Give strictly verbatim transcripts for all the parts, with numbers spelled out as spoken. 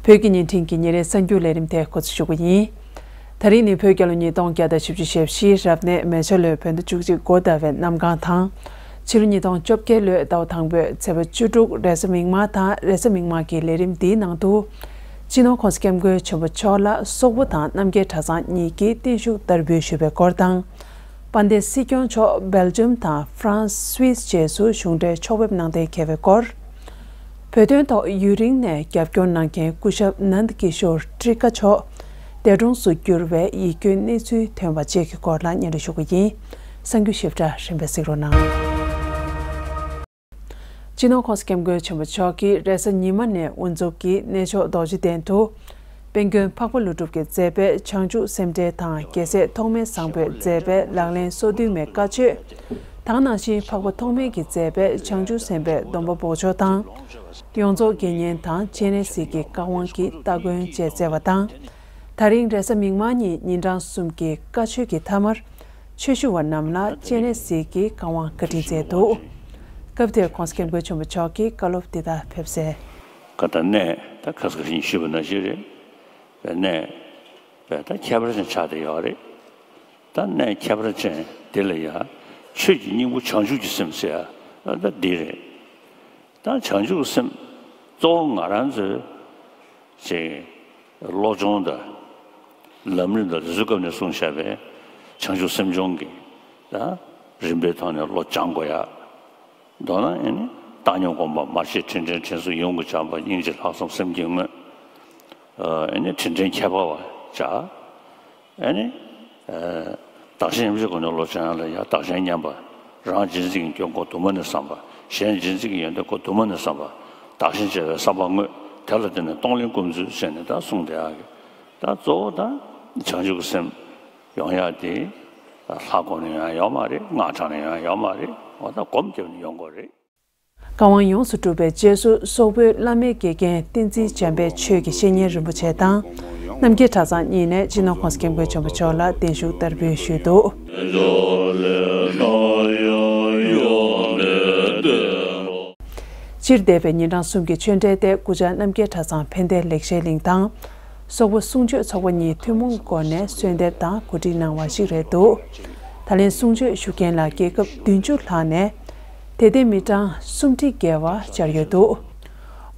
བོད་ཀྱི་བརྙན་འཕྲིན་གྱི་ཉིན་རེའི་གསར་འགྱུར་ལས་རིམ་དེ་འགོ་འཛུགས་ཞུ་གི་ཡིན། ད་རིང་ནི་བོད་རྒྱལ་ལོ་ཉིས་སྟོང་བརྒྱ་དང་བཞི་བཅུ་ཞེ་བཞིའི་རབ་གནས་མེ་བྱ་ལོའི་བོད་ཟླ་བཅུ་གཅིག་འགོ་ཟླ་བའི་གནམ་གང་དང་། ཕྱི་ལོ་ཉིས་སྟོང་བཅོ་བརྒྱད་ལོའི་ཟླ་བ་དང་པོའི་ཚེས་པ་བཅུ་དྲུག་རེས་གཟའ་མིག་དམར་དང་། རེས་གཟའ་མིག་དམར་གྱི་ལས་རིམ་འདིའི་ནང་དུ། སྤྱི་ནོར་༸གོང་ས་༸སྐྱབས་མགོན་ཆེན་པོ་མཆོག་ལ་སོག་པོ་དང་རྣམ་རྒྱལ་གྲྭ་ཚང་གཉིས་ཀྱིས་བརྟན་བཞུགས་བསྟར་འབུལ་ཞུས་པའི་སྐོར་དང་། དཔལ་ལྡན་སྲིད་སྐྱོང་མཆོག་སྦེལ་ཇམ་དང་ཧྥ་རན་སི་སུད་སི་བཅས་སུ་གཞུང་འབྲེལ་ཕྱོགས་ཕེབས་གནང་གཏན་འཁེལ་བའི་སྐོར། བོད་དོན་ཐོག་ཡུན་རིང་ནས་རྒྱབ་སྐྱོར་གནང་མཁན་སྐུ་ཞབས་ནནྡ་ཀི་ཤོར་ཏྲི་ཀ་མཆོག་འདས་གྲོངས་སུ་གྱུར་བའི་ཡིད་སྐྱོའི་གནས་ཚུལ་ཐོན་པ་བཅས་ཀྱི་སྐོར་ལ་སྙན་སྒྲོན་ཞུ་གི་ཡིན། གསར་འགྱུར་ཞིབ་ཕྲ་རིམ་པས་གཟིགས་རོགས་གནང་། སྤྱི་ནོར་༸གོང་ས་༸སྐྱབས་མགོན་ཆེན་པོ་མཆོག་གིས་རེས་གཟའ་ཉི་མ་ནས་དབུ་འཛུགས་ཀྱིས་གནས་མཆོག་རྡོ་རྗེ་གདན་དུ། དཔལ་མགོན་འཕགས་པ་ཀླུ་སྒྲུབ་ཀྱིས་མཛད་པའི་བྱང་ཆུབ་སེམས་འགྲེལ་དང་རྒྱལ་སྲས་ཐོགས་མེད་བཟང་པོས་མཛད་པའི་ལག་ལེན་སོ་བདུན་མའི་བཀའ་ཆོས། དེ་ནང་བཞིན་འཕགས་པ་ཐོགས་མེད་ཀྱིས་མཛད་པའི་བྱང་ཆུབ་སེམས་དཔའི་སྡོམ་པ་འབོགས་ཆོག་དང་། ཡོངས་རྫོགས་དགེ་བསྙེན་དང་སྤྱན་རས་གཟིགས་ཀྱི་བཀའ་དབང་གི་སྟ་གོན་བཅས་བསྩལ་བ་དང་། ད་རིང་རེས་གཟའ་མིག་དམར་ཉིན་ཉིན་གྲངས་གསུམ་གྱི་བཀའ་ཆོས་ཀྱི་མཐའ་མར། ཆོས་ཞུ་བ་རྣམས་ལ་སྤྱན་རས་གཟིགས་ཀྱི་བཀའ་དབང་བཀའ་དྲིན་སྩལ་འདུག། སྐབས་དེར་༸གོང་ས་༸སྐྱབས་མགོན་ཆེན་པོ་མཆོག་གིས་བཀའ་སློབ་འདི་ལྟར་ཕེབས་གསལ། ཀ་ད་གནས་ད་ཁ་སང་ཞུས་པ་ནང་བཞིན་རེད། པའི་གནས་པའི་ད་ཁྱད་པར་ཅན་ཆགས་བསྡད་ཡོད་རེད། ད་གནས་ཁྱད་པར་ཅན་འདི་ལ་ཡང་ཆོས་ཀྱི་སྙིང་པོ་བྱང་ཆུབ་ཀྱི་སེམས་ཟེར་ཡ་ད་འདི་རེད། ད་བྱང་ཆུབ་ཀྱི་སེམས་གཙོ་བོ་ང་རང་ཚོའི་ཅིག་བློ་སྦྱོང་དང་ལམ་རིམ་དང་དེ་ཚོའི་སྐབས་ནས་གསུངས་བཞག་པའི་བྱང་ཆུབ་སེམས་སྦྱོང་གི་ད་རིམ་པའི་ཐོག་ནས་བློ་སྦྱང་དགོས་ཡ། མདོར་ན་ཨེ་ནི་བཏང་སྙོམས་སྒོམ་པ་མར་ཤེས་དྲིན་དྲན་དྲིན་གཟོ་ཡོངས་ཀྱི་སྦྱངས་པ་སྙིང་རྗེ་ལྷག་བསམ་སེམས་ཀྱི་དངོས། ཨེ་ནི་དྲིན་དྲན་ཁྱད་པར་བ་བྱ། ཨེ་ནི། བདག་གཞན་མཉམ་བརྗེའི་སྒོ་ནས་བློ་སྦྱང་ཡ་ལ་ཡ་བདག་གཞན་མཉམ་པ། རང་གཅེས་འཛིན་གྱི་སྐྱོན་ཁོག་དུ་མ་ནས་བསམ་པ། གཞན་གཅེས་འཛིན་གྱི་ཡོན་ཏན་ཁོག་དུ་མ་ནས་བསམ་པ། བདག་གཞན་བརྗེ་བའི་བསམ་པ་དངོས་དེ་ལ་བརྟེན་ནས་གཏོང་ལེན་སྒོམ་ཚུལ་བྱས་ནས་ད་གསུངས་བསྡད་ཡག་གི། ད་གཙོ་བོ་ད་བྱང་ཆུབ་ཀྱི་སེམས་ཡོང་ཡག་དེ་ལྷ་སྒོམ་ནས་ཡོང་ཡག་ཡོད་མ་རེད། སྔགས་བགྲངས་ནས་ཡོང་ཡག་ཡོད་མ་རེད། འོ་ད་སྒོམ་བརྒྱབ་ནས་ཡོང་དགོས་རེད། བཀའ་དབང་ཡོངས་སུ་གྲུབ་པའི་རྗེས་སུ་སོག་པོའི་བླ་མའི་དགེ་རྒན་བསྟན་འཛིན་འཇམ་དཔལ་ཆོས་ཀྱི་བཤེས་གཉེན་རིན་པོ་ཆེ་དང་། རྣམ་རྒྱལ་གྲྭ་ཚང་གཉིས་ནས་སྤྱི་ནོར་༸གོང་ས་༸སྐྱབས་མགོན་ཆེན་པོ་མཆོག་ལ་བརྟན་བཞུགས་བསྟར་འབུལ་ཞུས་འདུག། སྤྱིར་འདས་པའི་ཉིན་གྲངས་གསུམ་གྱི་ཆོས་འབྲེལ་ཏེ་སྐུ་བཅར་རྣམ་རྒྱལ་གྲྭ་ཚང་ཕན་བདེ་ལེགས་བཤད་གླིང་དང་། སོག་པོ་གསུང་ཆོས་ཚོགས་པ་གཉིས་ཐུན་མོང་སྒོ་ནས་གསོལ་འདེབས་དང་གོ་སྒྲིག་གནང་བ་ཞིག་རེད་འདུག། ད་ལན་གསུང་ཆོས་ཞུ་མཁན་ལ་རྒྱལ་ཁབ་བདུན་ཅུ་ལྷག་ནས། དད་ལྡན་མི་གྲངས་སུམ་ཁྲི་བརྒལ་བ་བཅར་ཡོད་འདུག།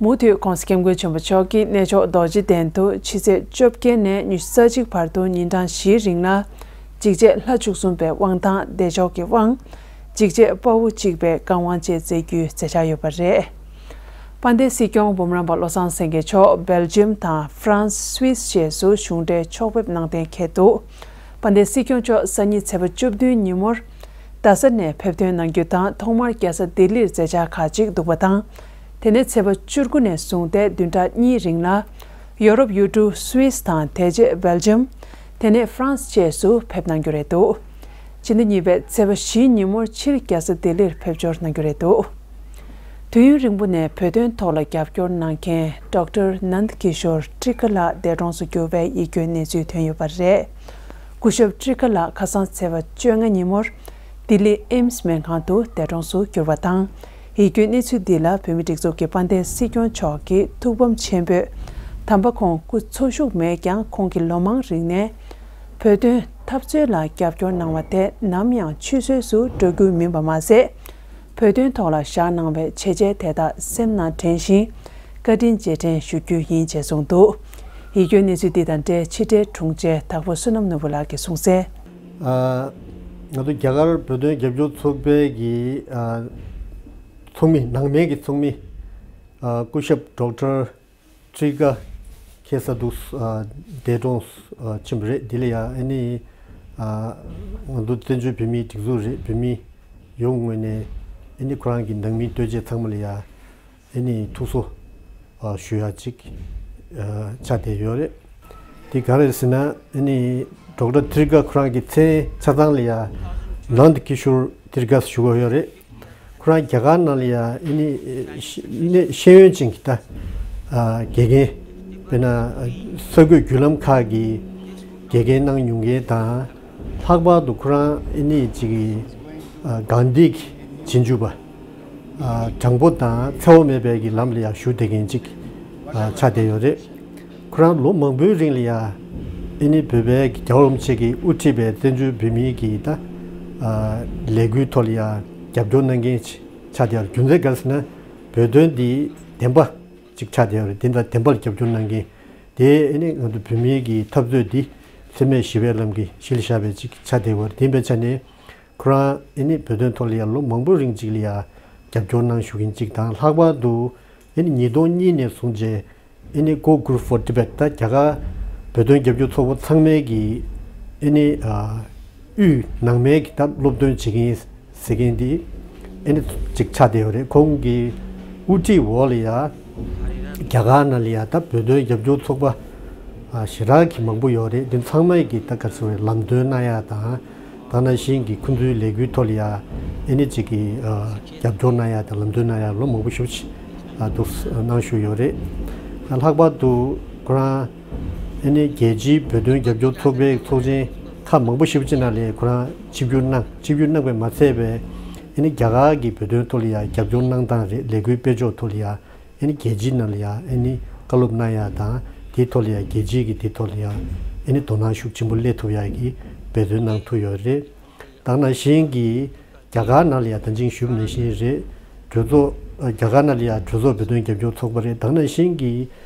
མུ་མཐུད་༸གོང་ས་༸སྐྱབས་མགོན་ཆེན་པོ་མཆོག་གིས་གནས་མཆོག་རྡོ་རྗེ་གདན་དུ་ཕྱི་ཚེས་བཅོ་བརྒྱད་ནས་ཉི་ཤུ་རྩ་གཅིག་བར་དུ་ཉིན་གྲངས་བཞིའི་རིང་ལ། འཇིགས་བྱེད་ལྷ་བཅུ་གསུམ་པའི་དབང་དང་བདེ་མཆོག་གི་དབང་། འཇིགས་བྱེད་དཔའ་བོ་གཅིག་པའི་བཀའ་དབང་བཅས་སྩལ་རྒྱུའི་མཛད་འཆར་ཡོད་པ་རེད། དཔལ་ལྡན་སྲིད་སྐྱོང་འབུམ་རམས་པ་བློ་བཟང་སེང་གེ་མཆོག་སྦེལ་ཇམ་དང་ཧྥ་རན་སི་སུད་སི་བཅས་སུ་གཞུང་འབྲེལ་ཕྱོགས་ཕེབས་གནང་གཏན་འཁེལ་འདུག། དཔལ་ལྡན་སྲིད་སྐྱོང་མཆོག་སང་ཉིན་ཚེས་པ་བཅུ་བདུན་ཉིན་མོར། རྡ་ས་ནས་ཕེབས་ཐོན་གནང་རྒྱུ་དང་ཐོག་མར་རྒྱལ་ས་ལྡི་ལིར་མཛད་འཆར་ཁག་ཅིག་འདུག་པ་དང་། དེ་ནས་ཚེས་པ་བཅུ་དགུ་ནས་བཟུང་སྟེ་བདུན་ཕྲག་གཉིས་རིང་ལ། ཡོ་རོབ་ཡུལ་གྲུ་སུད་སི་དང་དེ་རྗེས་སྦེལ་ཇམ། དེ་ནས་ཧྥ་རན་སི་བཅས་སུ་ཕེབས་གནང་རྒྱུ་རེད་འདུག། ཕྱི་ཟླ་གཉིས་པའི་ཚེས་པ་བཞིའི་ཉིན་མོར་ཕྱིར་རྒྱལ་ས་ལྡི་ལིར་ཕེབས་འབྱོར་གནང་རྒྱུ་རེད་འདུག། དུས་ཡུན་རིང་པོ་ནས་བོད་དོན་ཐོག་ལ་རྒྱབ་སྐྱོར་གནང་མཁན་ཌོག་ཊར་ནནྡ་ཀི་ཤོར་ཏྲི་ཀ་ལགས་འདས་གྲོངས་སུ་གྱུར་བའི་ཡིད་སྐྱོའི་གནས་ཚུལ་ཐོན་ཡོད་པ་རེད། སྐུ་ཞབས་ཏྲི་ཀ་ལགས་ཁ་སང་ཚེས་པ་བཅོ་ལྔ་ཉིན་མོར་ལྡི་ལི་ཨེམ་སི་སྨན་ཁང་དུ་འདས་གྲོངས་སུ་གྱུར་བ་དང་། ཡིད་སྐྱོའི་གནས་ཚུལ་འདི་ལ་བོད་མིའི་སྒྲིག་འཛུགས་ཀྱི་དཔལ་ལྡན་སྲིད་སྐྱོང་མཆོག་གིས་ཐུགས་ཕམ་ཆེན་པོས། དམ་པ་ཁོང་སྐུ་འཚོ་བཞུགས་མེད་ཀྱང་ཁོང་གི་ལོ་མང་རིང་ནས་བོད་དོན་འཐབ་རྩོད་ལ་རྒྱབ་སྐྱོར་གནང་བ་དེ་ནམ་ཡང་ཆུད་ཟོས་སུ་འགྲོ་རྒྱུ་མིན་པ་མ་ཟད། བོད་དོན་ཐོག་ལ་བཞག་གནང་བའི་བྱས་རྗེས་དེ་དག་སེམས་ནང་དྲན་ཞིང་བཀའ་དྲིན་རྗེས་དྲན་ཞུ་རྒྱུ་ཡིན་ཅེས་གསུངས་འདུག། ཡིད་སྐྱོའི་གནས་ཚུལ་འདི་དང་འབྲེལ་ཕྱི་དྲིལ་དྲུང་ཆེ་དྭགས་པོ་བསོད་ནམས་ནོར་བུ་ལགས་ཀྱིས་གསུངས་གསལ། ཨ། ང་ཚོ་རྒྱ་གར་བོད་དོན་རྒྱབ་སྐྱོར་ཚོགས་པའི་གི་ཨ། ཚོགས་མི་ནང་མའི་གི་ཚོགས་མི་ཨ། སྐུ་ཞབས་ཌོག་ཊར་ཏྲི་ཀ་ཁེ་ས་དུ་ཨ། འདས་གྲོངས་ཨ། ཕྱིན་པ་རེད། འདི་ལ་ཡ་ཨ་ནི་ཨ། ང་ཚོ་བཙན་བྱོལ་བོད་མིའི་སྒྲིག་འཛུགས་རེད། བོད་མི་ཡོངས་ངོས་ནས་ཨ་ནི་ཁོ་རང་གི་ནང་མི་ལྟོ་ཆས་ཚང་མ་ལ་ཡ་ཨ་ནི་ཐུགས་གསོ་ཨ། ཞུ་ཡ་ཅིག་ཨ། ཆགས་བསྡད་ཡོད་རེད། དེ་ག་རེ་ཟེར་ན་ཨ་ནི་ཌོག་ཊར་ཏྲི་ཀ་ཁོ་རང་གི་མཚན་ཆ་ཚང་ལ་ཡ་ནནྡ་ཀི་ཤོར་ཏྲི་ཀ་ཞུ་གི་ཡོད་རེད། ཁོ་རང་རྒྱ་གར་ནང་ལ་ཡ་ཨ་ནི་ཤེས་ཡོན་ཅན་གྱི་ད་ཨ། དགེ་རྒན། དཔེར་ན་ས་བགོས་བརྒྱུད་ལམ་ཁག་གི་དགེ་རྒན་གནང་མྱོང་མཁན་དང་། ལྷག་པར་དུ་ཁོ་རང་ཨ་ནི་ཅིག་གི་ཨ། གྷན་དྷི་གི་རྗེས་འཇུག་པ། ཨ། དྲང་པོ་དང་འཚེ་བ་མེད་པའི་གི་ལམ་ལ་ཡ་ཞུགས་བསྡད་མཁན་ཅིག་ཨ། ཆགས་བསྡད་ཡོད་རེད། ཁོ་རང་ལོ་མང་པོའི་རིང་ལ་ཡ་ཨེ་ནི་བོད་པའི་རྒྱལ་བ་རིན་པོ་ཆེ་གིས་དབུ་ཁྲིད་པའི་བཙན་བྱོལ་བོད་མིའི་གི་ད་ཨ་ལས་འགུལ་ཐོག་ལ་ཡ་རྒྱབ་སྐྱོར་གནང་མཁན་ཆགས་བསྡད་ཡོད་རེད། རྒྱུ་མཚན་ག་རེ་ཟེར་ན་བོད་དོན་འདི་བདེན་པ་ཅིག་ཆགས་བསྡད་ཡོད་རེད། དེ་འདྲ་བདེན་པར་རྒྱབ་སྐྱོར་གནང་མཁན་དེ་ཨེ་ནི་ང་ཚོ་བོད་མིའི་གི་འཐབ་རྩོད་འདི་འཚེ་མེད་ཞི་བའི་ལམ་གྱི་གཞི་ལ་བཞག་པའི་ཅིག་ཆགས་བསྡད་ཡོད་རེད། དེ་ཡིན་པའི་ཆ་ནས། ཁོ་རང་ཨེ་ནི་བོད་དོན་ཐོག་ལ་ཡང་ལོ་མང་པོའི་རིང་ཅིག་ལ་ཡང་རྒྱབ་སྐྱོར་གནང་བཞུགས་མཁན་ཅིག་དང་། ལྷག་པར་དུ་ཨེ་ནི་ཉིས་སྟོང་གཉིས་ནས་བཟུང་བྱས་ཨེ་ནི་Core Group for Tibet ད་རྒྱ་གར་བོད་དོན་རྒྱབ་སྐྱོར་ཚོགས་པ་ཚང་མའི་གི་ཨེ་ནི་ཨ་དབུས་ནང་མའི་གི་ད་སློབ་སྟོན་བྱེད་མཁན་ཟེར་མཁན་འདི་ཨེ་ནི་ཅིག་ཆགས་བསྡད་ཡོད་རེད། ཁོང་གི་དབུ་ཁྲིད་འོག་ལ་ཡང་རྒྱ་གར་ནང་ལ་ཡང་ད་བོད་དོན་རྒྱབ་སྐྱོར་ཚོགས་པ་ཨ་ཞེ་དྲག་གི་མང་པོ་ཡོད་རེད། འདི་ཚང་མས་ཀྱི་ད་ག་ཚོད་རེད་ལམ་སྟོན་གནང་ཡ་དང་། དེ་ནང་བཞིན་གྱི་ཁོང་ཚོའི་ལས་འགུལ་ཐོག་ལ་ཡ་ཨེ་ནི་ཅིག་གི་ཨ་རྒྱབ་སྐྱོར་གནང་ཡ་དང་ལམ་སྟོན་གནང་ཡ་ལོ་མང་པོ་ཞེ་པོ་ཅིག་ཨ་འདུག་གནང་བཞུགས་ཡོད་རེད། ལྷག་པར་དུ་ཁོ་རང་ཨེ་ནི་རྒྱལ་སྤྱིའི་བོད་དོན་རྒྱབ་སྐྱོར་ཚོགས་པའི་ཚོགས་ཆེན་ཁག་མང་པོ་ཞེ་པོ་ཅིག་ནང་ལ་ཁོ་རང་ཆིབས་བསྒྱུར་གནང་། ཆིབས་བསྒྱུར་གནང་བས་མ་ཚད་པའི་ཨེ་ནི་རྒྱ་གར་གྱི་བོད་དོན་ཐོག་ལ་ཡ་རྒྱབ་སྐྱོར་གནང་སྟངས་རེད། ལས་འགུལ་སྤེལ་ཕྱོགས་ཐོག་ལ་ཡ། ཨེ་ནི་རྒྱལ་སྤྱིའི་ནང་ལ་ཡང་ཨེ་ནི་བཀའ་སློབ་གནང་ཡ་དང་དེའི་ཐོག་ལ་ཡང་རྒྱལ་སྤྱིའི་གི་དེའི་ཐོག་ལ་ཡང་ཨེ་ནི་དོ་སྣང་ཤུགས་ཆེན་པོ་སླེབས་ཐུབ་ཡ་གི་འབད་བརྩོན་གནང་ཐུབ་ཡོད་རེད། དེ་ནང་བཞིན་གྱི་རྒྱ་གར་ནང་ལ་ཡང་ད་ཅིང་ཞུས་པ་ནང་བཞིན་རེད། གྲོས་ཚོགས་རྒྱ་གར་ནང་ལ་ཡང་གྲོས་ཚོགས་བོད་དོན་རྒྱབ་སྐྱོར་ཚོགས་པ་རེད། དེ་ནང་བཞིན་གྱི་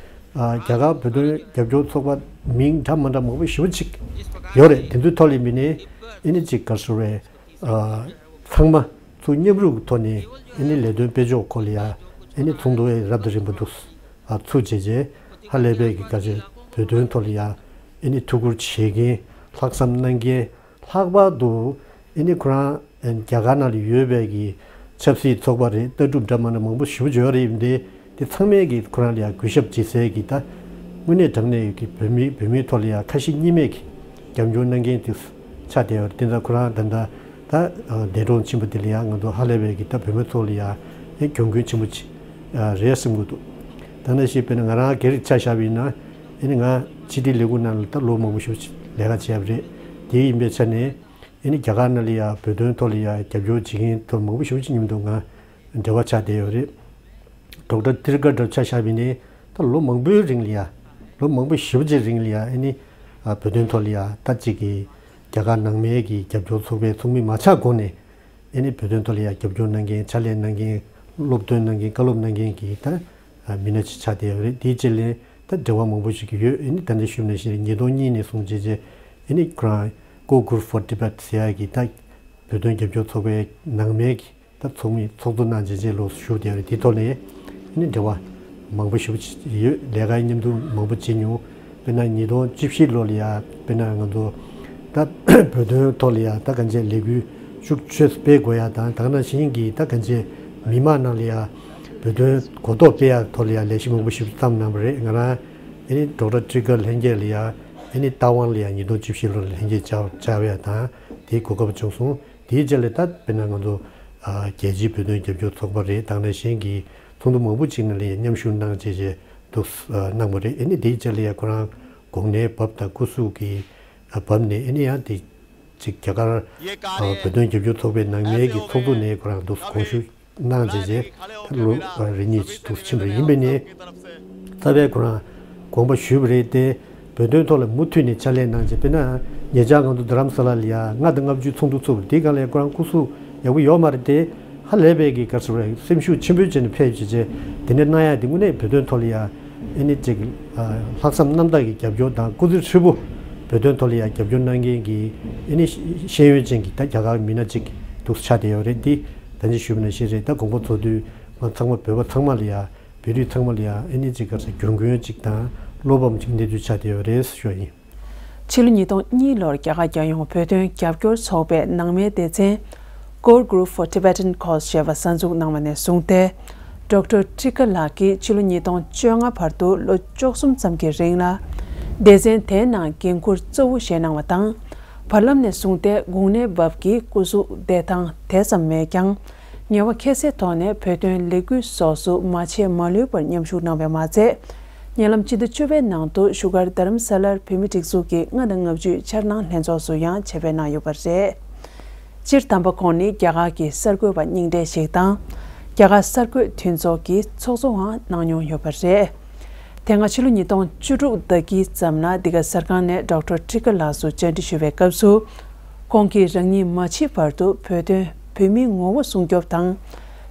རྒྱ་གར་བོད་དོན་རྒྱབ་སྐྱོར་ཚོགས་པ་མིང་འདྲ་མ་འདྲ་མང་པོ་ཞེ་པོ་ཅིག་ཡོད་རེད། དེ་ཚོའི་ཐོག་ལ་མི་ནས་ཨེ་ནི་ཅིག་ག་རེ་ཟེར་རེད། ཚང་མ་ཚུར་མཉམ་རུབ་ཀྱི་ཐོག་ནས་ཨེ་ནི་ལས་དོན་སྤེལ་ཕྱོགས་སྐོར་ལ་ཡ་ཨེ་ནི་ཚོགས་འདུ་ཨེ་རབ་དང་རིམ་པ་འདུག་ཨ་ཚུགས་བྱས་རྗེས་ཧ་ལས་པའི་གི་ག་ཚོད་བོད་དོན་ཐོག་ལ་ཡ་ཨེ་ནི་ཐུགས་ཁུར་བྱེད་མཁན་ལྷག་བསམ་གནང་མཁན་ལྷག་པར་དུ་ཨེ་ནི་ཁོ་རང་རྒྱ་གར་ནང་ལ་ཡོད་པའི་གི་ཆབ་སྲིད་ཚོགས་པ་རེད། ལྟ་གྲུབ་འདྲ་མ་འདྲ་མང་པོ་ཞེ་པོ་ཅིག་ཡོད་རེད། ཡིན་དེ་དེ་ཚང་མས་ཀྱིས་ཁོ་རང་ལ་ཡང་གུས་ཞབས་བྱེད་སའི་གི་ད་དངོས་གནས་དྲང་གནས་ཀྱི་བོད་མི་བོད་མིའི་ཐོག་ལ་ཡང་ཁ་ཞེ་གཉིས་མེད་ཀྱི་རྒྱབ་སྐྱོར་གནང་མཁན་དེ་ཆགས་བསྡད་ཡོད་རེད། དེ་འདྲ་ཁོ་རང་ད་ལྟ་ད་འདས་གྲོངས་ཕྱིན་པ་དེ་ལ་ཡང་ང་ཚོ་ཧ་ལས་པའི་གི་ད་བོད་མི་ཚོ་ལ་ཡང་ཨེ་གྱོང་གུན་ཆེན་པོ་ཅིག་རེད་བསམ་གྱི་འདུག་ད་ནང་བཞིན་དཔེར་ན་ང་རང་སྒེར་ཆ་བཞག་པ་ཡིན་ན་ཨེ་ནི་ང་ཕྱི་དྲིལ་ལས་ཁུངས་ནང་ལ་ད་ལོ་མང་པོ་ཞིག་ལས་ཀ་བྱས་པ་རེད། དེ་ཡིན་པའི་ཆ་ནས་ཨེ་ནི་རྒྱ་གར་ནང་ལ་ཡང་བོད་དོན་ཐོག་ལ་ཡང་རྒྱབ་སྐྱོར་བྱེད་མཁན་ཐོག་མང་པོ་ཞིག་མཉམ་དུ་ང་འབྲེལ་བ་ཆགས་བསྡད་ཡོད་རེད། ཌོག་ཊར་ཏིར་ཀ་འདྲ་ཆ་བཞག་པ་ཡིན་ན་ད་ལོ་མང་པོའི་རིང་ལ་ཡ། ལོ་མང་པོ་ཞེ་པོ་ཅིག་རིང་ལ་ཡ་ཨེ་ནི་ཨ་བོད་དོན་ཐོག་ལ་ཡ་ད་ཅིག་གི་རྒྱ་གར་ནང་མའི་གི་རྒྱབ་སྐྱོར་ཚོགས་པའི་ཚོགས་མི་མ་ཆགས་གོང་ནས་ཨེ་ནི་བོད་དོན་ཐོག་ལ་ཡ་རྒྱབ་སྐྱོར་གནང་མཁན་ཕྱག་ལས་གནང་མཁན་སློབ་སྟོན་གནང་མཁན་བཀའ་སློབ་གནང་མཁན་གྱི་ད་མི་སྣ་ཅིག་ཆགས་བསྡད་ཡོད་རེད། དེའི་རྗེས་ལ་ད་འབྲེལ་བ་མང་པོ་ཞིག་ཡོད། ཨེ་ནི་ད་ལྟ་ཞུས་ནང་བཞིན་ཉིས་སྟོང་གཉིས་ནས་བཟུང་བྱས་རྗེས་ཨེ་ནི་ཁོ་རང་Core Group for Tibet ཟེར་ཡ་གི་ད་བོད་དོན་རྒྱབ་སྐྱོར་ཚོགས་པའི་ནང་མའི་གི་ད་ཚོགས་མི་ཚོགས་གཙོ་གནང་བྱས་རྗེས་ལོགས་སུ་ཞུགས་བསྡད་ཡོད་རེད། དེའི་ཐོག་ནས་ཨ་ནི་འབྲེལ་བ་མང་པོ་ཞེ་པོ་ཅིག་ཡོད། ལས་ཀ་མཉམ་དུ་མང་པོ་བྱེད་མྱོང་། དཔེར་ན་ཉིས་སྟོང་བཅུ་བཞི་ལོ་ལ་ཡ་དཔེར་ན་ང་ཚོ་ད་བོད་དོན་ཐོག་ལ་ཡ་ད་གང་ཅི་ལས་འགུལ་ཤུགས་ཆེ་སྤེལ་དགོས་ཡ་དང་། ད་ག་ནང་བཞིན་གྱི་ད་གང་ཅི་མི་མང་ནང་ལ་ཡ་བོད་དོན་གོ་རྟོགས་སྤེལ་ཡ་ཐོག་ལ་ཡ་ལས་གཞི་མང་པོ་ཞིག་བརྩམས་གནང་བ་རེད། ང་རང་ཨ་ནི་ཌོག་ཊར་ཊི་ཀར་ལྷན་རྒྱས་ལ་ཡ་ཨ་ནི་རྟ་དབང་ལ་ཡ་ཉིས་སྟོང་བཅུ་བཞི་ལོ་ལ་ལྷན་རྒྱས་བཅར་བཅར་བ་ཡ་དང་དེའི་གོ་སྐབས་བྱུང་སོང་། དེའི་རྗེས་ལ་ད་དཔེར་ན་ང་ཚོ་ཨ་རྒྱལ་སྤྱིའི་བོད་དོན་རྒྱབ་སྐྱོར་ཚོགས་པ་རེད། དེ་ནང་བཞིན་གྱི་ཚོགས་འདུ་མང་པོ་ཅིག་ནང་ལ་ཡང་མཉམ་ཞུགས་གནང་བྱས་བྱས་འདུག་ཨ་གནང་བ་རེད། ཨ་ནི་དེའི་རྗེས་ལ་ཡང་ཁོ་རང་གོང་ནས་བབས་དང་སྐུ་གཟུགས་ཀྱི་ཨ་བབས་ནས་ཨ་ནི་ཡང་དེ་ཅིག་རྒྱ་གར་ཨ་བོད་དོན་རྒྱབ་སྐྱོར་ཚོགས་པའི་ནང་མའི་གི་ཚོགས་འདུ་ནས་ཁོ་རང་འདུག་དགོངས་ཞུ་གནང་བྱས་བྱས་ད་ལོ་ཨ་རེ་གཉིས་ཅིག་འདུག་ཕྱིན་པ་རེད། ཡིན་པས་ནས་རྩ་བའི་ཁོ་རང་དགོངས་པ་ཞུས་པ་རེད་དེ། བོད་དོན་ཐོག་ལ་མུ་མཐུད་ནས་ཕྱག་ལས་གནང་བྱས། དཔེར་ན་ཉེ་ཆར་ང་ཚོ་རྡ་རམ་ས་ལ་ལ་ཡ་ལྔ་དང་ལྔ་བཅུའི་ཚོགས་འདུ་ཚུགས་པ་དེའི་སྒང་ལ་ཡ་ཁོ་རང་སྐུ་གཟུགས་ཡག་པོ་ཡོད་མ་རེད་དེ། ཧ་ལས་པའི་གི་ག་རེ་ཟེར་དགོས་རེད། སེམས་ཤུགས་ཆེན་པོའི་ཆེད་ནས་ཕེབས་བྱས་བྱས་དེ་འདྲ་གནང་ཡ་དེ་དངོས་གནས་བོད་དོན་ཐོག་ལ་ཡ་ཨེ་ནི་ཅིག་ལྷག་བསམ་རྣམ་དག་གི་རྒྱབ་སྐྱོར་དང་སྐུ་ཚེ་ཧྲིལ་པོ་བོད་དོན་ཐོག་ལ་ཡ་རྒྱབ་སྐྱོར་གནང་མཁན་གྱི་ཨེ་ནི་ཤེས་ཡོན་ཅན་གྱི་ད་རྒྱ་གར་མི་སྣ་ཅིག་འདུག་ཆགས་བསྡད་ཡོད་རེད། འདི་ད་ཅི་ཞུས་པ་ནང་བཞིན་རེད། ད་དགོངས་པ་རྫོགས་དུས་ང་ཚང་མ་བོད་པ་ཚང་མ་ལ་ཡ་བོད་རིགས་ཚང་མ་ལ་ཡང་ཨེ་ནི་ཅིག་ག་རེ་ཟེར་རྒྱུན་གོན་ཅིག་དང་བློ་ཕམ་ཅིག་གནས་ཚུལ་ཆགས་བསྡད་ཡོད་རེད་ཞུ་བ་ཡིན། ཕྱི་ལོ་ཉིས་སྟོང་གཉིས་ལོར་རྒྱ་གར་རྒྱལ་ཡོངས་བོད་དོན་རྒྱབ་སྐྱོར་ཚོགས་པའི་ནང་མའི་སྡེ་ཚན་Core Group for Tibetan Cause ཞེས་པ་གསར་འཛུགས་གནང་བ་ནས་བཟུང་སྟེ། ཌོག་ཊར་ཊི་ཀ་ལགས་ཀྱིས་ཕྱི་ལོ་ཉིས་སྟོང་བཅོ་ལྔ་བར་དུ་ལོ་བཅུ་གསུམ་ཙམ་གྱི་རིང་ལ་སྡེ་ཚན་དེའི་ནང་འགན་འཁུར་གཙོ་བོ་བཞེས་གནང་བ་དང་། བར་ལམ་ནས་བཟུང་སྟེ་གུང་ནས་བབས་ཀྱི་སྐུ་གཟུགས་བསྡད་སྟངས་དེ་ཙམ་མེད་ཀྱང་། ངལ་བ་ཁྱད་བསད་ཐོག་ནས་བོད་དོན་ལས་འགུལ་སོགས་སུ་མ་ཆད་མ་ལུས་པར་མཉམ་ཞུགས་གནང་བས་མ་ཚད། ཉེ་ལམ་ཕྱི་ཟླ་བཅུ་པའི་ནང་དུ་བཞུགས་སྒར་རྡ་རམ་ས་ལར་བོད་མིའི་སྒྲིག་འཛུགས་ཀྱི་ལྔ་དང་ལྔ་བཅུའི་འཆར་སྣང་ལྷན་ཚོགས་སུ་ཡང་ཆེད་ཕེབས་གནང་ཡོད་པ་རེད། སྤྱིར་དམ་པ་ཁོང་ནི་རྒྱ་གར་གྱི་གསར་འགོད་པ་རྙིང་གྲས་ཤིག་དང་། རྒྱ་གར་གསར་འགོད་མཐུན་ཚོགས་ཀྱི་ཚོགས་གཙོའང་གནང་མྱོང་ཡོད་པ་རེད། དེ་སྔ་ཕྱི་ལོ་ཉིས་སྟོང་བཅུ་དྲུག་ཟླ་དཀྱིལ་ཙམ་ལ་འདི་ག་གསར་ཁང་ནས་ཌོག་ཊར་ཁྲི་ཀ་ལགས་སུ་བཅར་འདྲི་ཞུ་བའི་སྐབས་སུ། ཁོང་གིས་རང་ཉིད་མ་འཆི་བར་དུ་བོད་དོན་བོད་མིའི་ངོ་བོ་སྲུང་སྐྱོབ་དང་།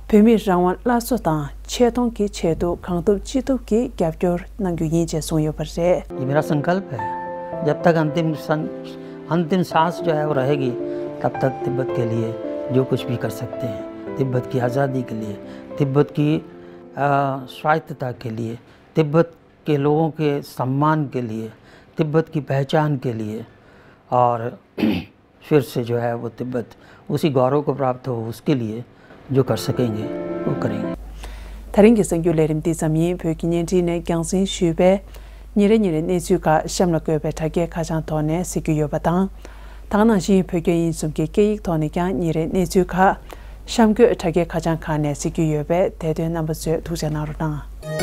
བོད་མིའི་རང་དབང་སླར་གསོ་དང་ཆེ་མཐོང་གི་ཆེད་དུ་གང་ཐུབ་ཅི་ཐུབ་ཀྱིས་རྒྱབ་སྐྱོར་གནང་རྒྱུ་ཡིན་ཅེས་གསུངས་ཡོད་པ་རེད། ये मेरा संकल्प है। जब तक अंतिम सन-, अंतिम सांस जो है वो रहेगी, तब तक तिब्बत के लिए जो कुछ भी कर सकते हैं, तिब्बत की आज़ादी के लिए, तिब्बत की, अ, स्वायत्तता के लिए, तिब्बत के लोगों के सम्मान के लिए, तिब्बत की पहचान के लिए और फिर से जो है वो तिब्बत उसी गौरव को प्राप्त हो, उसके लिए जो कर सकेंगे, वो करेंगे। ད་རིང་གི་གསར་འགྱུར་ལས་རིམ་འདི་ཙམ་ཡིན། བོད་ཀྱི་བརྙན་འཕྲིན་ནས་རྒྱང་སྲིང་ཞུས་པའི་ཉིན་རེ་ཉིན་རེ་གནས་ཚུལ་ཁག་གཤམ་ལ་བཀོད་པའི་དྲ་རྒྱའི་ཁ་བྱང་ཐོག་ནས་གཟིགས་རྒྱུ་ཡོད་པ་དང་། ད་ག་ནང་བཞིན་བོད་རྒྱ་དབྱིན་གསུམ་གྱི་སྐད་ཡིག་ཐོག་ནས་ཀྱང་ཉིན་རེ་གནས་ཚུལ་ཁག་གཤམ་འཁོད་དྲ་རྒྱའི་ཁ་བྱང་ཁག་ནས་གཟིགས་རྒྱུ་ཡོད་པས། དེ་དོན་རྣམ་པ་ཚོས་ཐུགས་རྗེ་གནང་རོགས་གནང་།